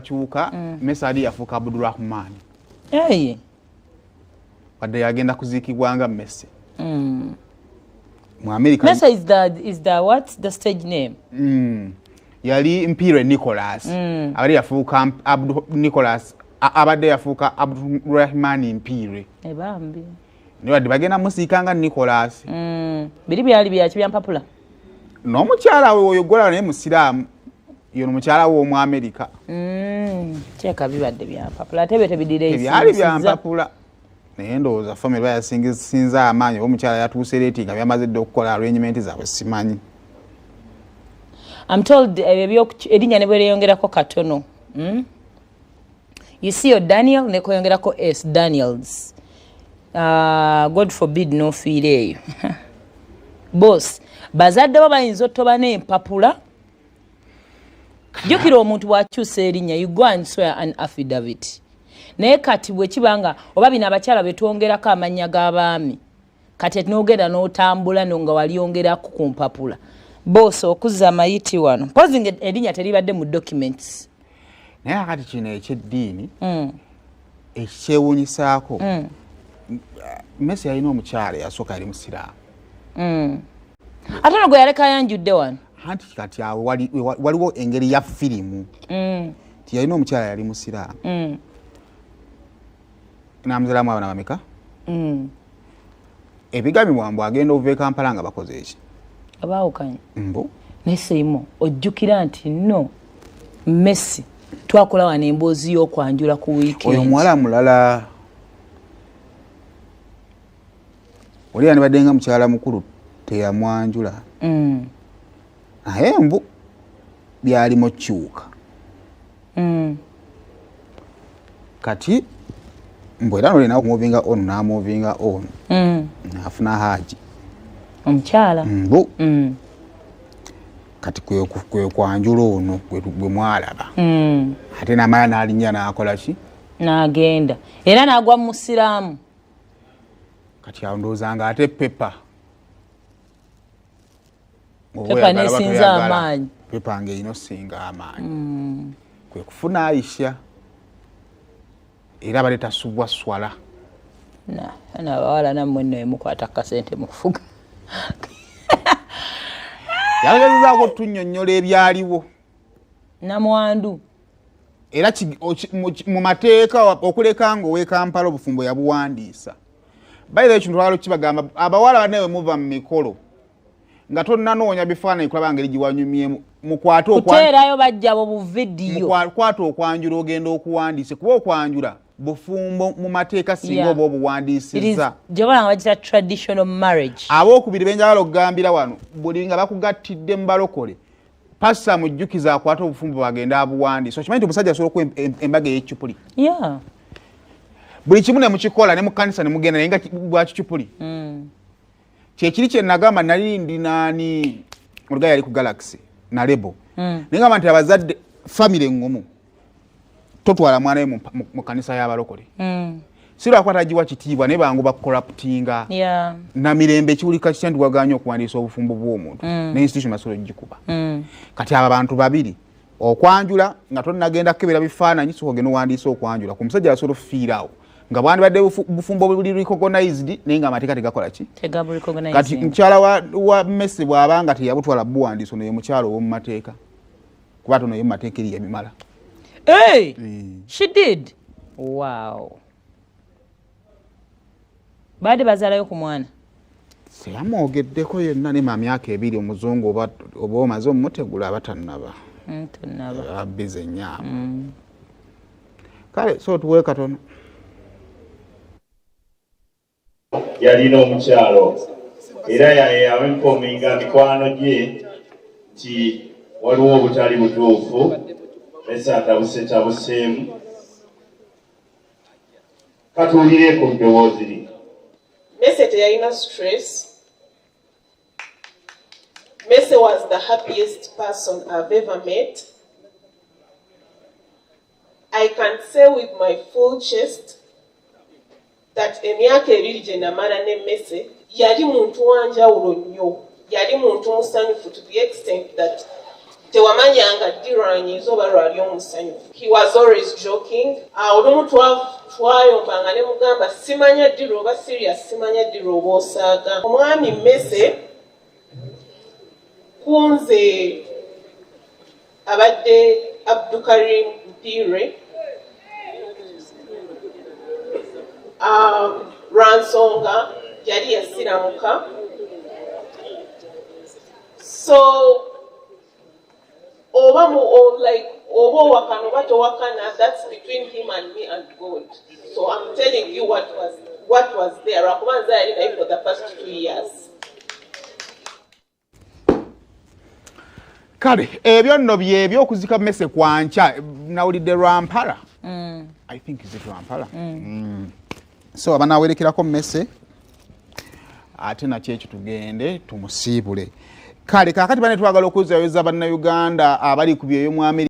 enkyukakyuka. Messi ali yafuuka Abdurahman. Hey. Wadde yagenda kuziikibwa nga Messi mu America. Messi is the what, the stage name? Yali Mpire Nicholas. Abadde yafuuka Abdu Nicholas, abadde yafuuka Abdurahman Mpire. Ebambi. Naye wadde bagenda musiika nga Nicholas. Biri byali byaki, byampapula. N'omukyala we oyo gwolaba naye musiraamu, yono mukyala we omu Amerika. Kyeka bibadde byampapula, ate ebyo tebidira. Tebyali byampapula, naye ndowooza family bayasinza amaanyi, oba omukyala yatuuse late nga byamaze dde okukola arrangement zaabwe, simanyi. I'm told ebyo erinnya ne bweryongerako katono, You see your Daniel nekweyongerako S, Daniels. God forbid nofiira eyo, boss, bazadde bo bayinza otoba n'empapula. Jjukira, omuntu bw'akyusa erinnya, you go and swear an affidavit. Naye kati bwe kiba nga oba bino abakyala betwongerako amannya g'abaami, kati n'ogenda n'otambula no nga walyongerako ku mpapula, boss, okuzza amayiti wano, mpozi nga erinnya teribadde mu documents. Naye akati kino ekyeddiini ekikyewuunyisaako, Messi yalina omukyala eyasooka, yali musiraamu. Ate no gwe yaleka ayanjudde wano. Anti kati awo waliwo engeri ya firimu ti yalina omukyala yali musiraamu, namuzalamu abaana bameka. Ebigambibwa mbu agenda ova e Kampala nga bakoze eki? Abaawukanye. Mbu. Naye Seimo, ojjukira nti no Messi twakola wano emboozi y'okwanjula ku Oyo weekend. Omuwala mulala oli yandibadde nga mukyala mukulu, teyamwanjula. Naye mbu byalimu kyuka. Kati mbu era nolina okumovinga on, namovinga on, nafuna Haji. Omukyala. Mbu kati kwe kwanjula ono gwe mwalaba. Ate namala nalinnya nakola ki? N'agenda era n'agwa mu musiraamu. Kati awo ndowooza nga ate pepa. Oba Pepa oyagala oba n'esinza toyagala, amaanyi. Pepa ng'erina osinga amaanyi, kwe kufuna Aisha, era abadde tasubwa swala. Na abawala nammwe nno emukwata kasente mufuga. Yagezezaako otunnyonnyola ebyaliwo. Namwandu. Era mu mateeka okuleka nga ow'e Kampala obufumbo yabuwandiisa. Bayira ekintu twagala okukibagamba abawala banne, muva mu mikolo nga tonnanoonya bifaananyi kulaba ngeri giwanyumyemu, mukwate Kuteerayo bajjabo buvidiyo. Kwata okwanjula, ogenda okuwandiise, kuba okwanjula bufumbo mu mateeka singa oba obuwandiisizza. Gyobalanga bagita traditional marriage. Abookubiri benjagala okugambira wano, buli nga bakugattidde mu balokole, pasa mujjukiza akwate obufumbo bagende abuwandiisa. Okimanyi nti omusajja asobola okuwa embaga ey'eccupuli? Buli kimu ne mukikola ne mu kkanisa ne mugenda, naye nga bwa kicupuli. Kyekiri kye nagamba, nali ndi naani oluga yali ku Galaxy na lebo, naye ngamba nti abazadde, famire eŋŋumu, totwala mwana we mu kanisa y'abalokole. Si lwakuba tagiwa kitiibwa, naye bangu bacorruptinga. Namirembe ekiwulika kitya nti waganye okuwandiisa obufumbo bw'omuntu ne institution basobola ogikuba? Kati abo abantu babiri, okwanjula nga tonnagenda kukebera bifaananyi, soka ogenda owandiisa okwanjula. Ku musajja asobola okufiiraawo nga bwandibadde bufumbo buli recognized, naye nga amateeka tegakola ki? Kati Tegaburecognizing. Mukyala wa Messi bw'aba nga teyabutwala buwandiiso, naye mukyala ow'omu mateeka, kuba tono ye mu mateeka eri yabimala. Hey! She did. Wow. Baadde bazaalayo ku mwana. Teyamwogeddeko yenna, ne ma myaka 2 omuzungu, oba omaze omumutegula aba tannaba. Tonnaba. Abize ennyaabo. Kale so tuwe katono. Yalina omukyalo era yainforminga mikwano gye nti waliwo obutali butuufu, Messi atabusetabuseemu. Katuwulire ku ddoboozi lye. Messi teyalina stress. Messi was the happiest person I've ever met. I can say with my full chest that emyaka 2 gye namala ne Messi, yali muntu wa njawulo nnyo, yali muntu musanyufu to the extent that Tewamanyanga ddi lwanyiiza oba lwali omusanyufu. He was always joking. Olumu twayombanga ne mugamba simanya ddi lw'oba serious, simanya ddi lw'oba osaaga. Omwami Mmese kunze abadde Abdukarim Mpire, lwa nsonga yali yasiramuka, so oba mu like oba owakana oba towakana, that's between him and me and God. So I'm telling you what was there, lwakuba nze yali naye for the first 2 years. Kale ebyo nno byebyo. Okuzika Mmese kwankya. Nawulidde Lwampala, I think, is it Lwampala? So abanawerekerako Mmese ate nakyo ekyo tugende tumusiibule. Kale kakati bane twagala okuzayoza Bannayuganda abali ku byeyo mu Amerika.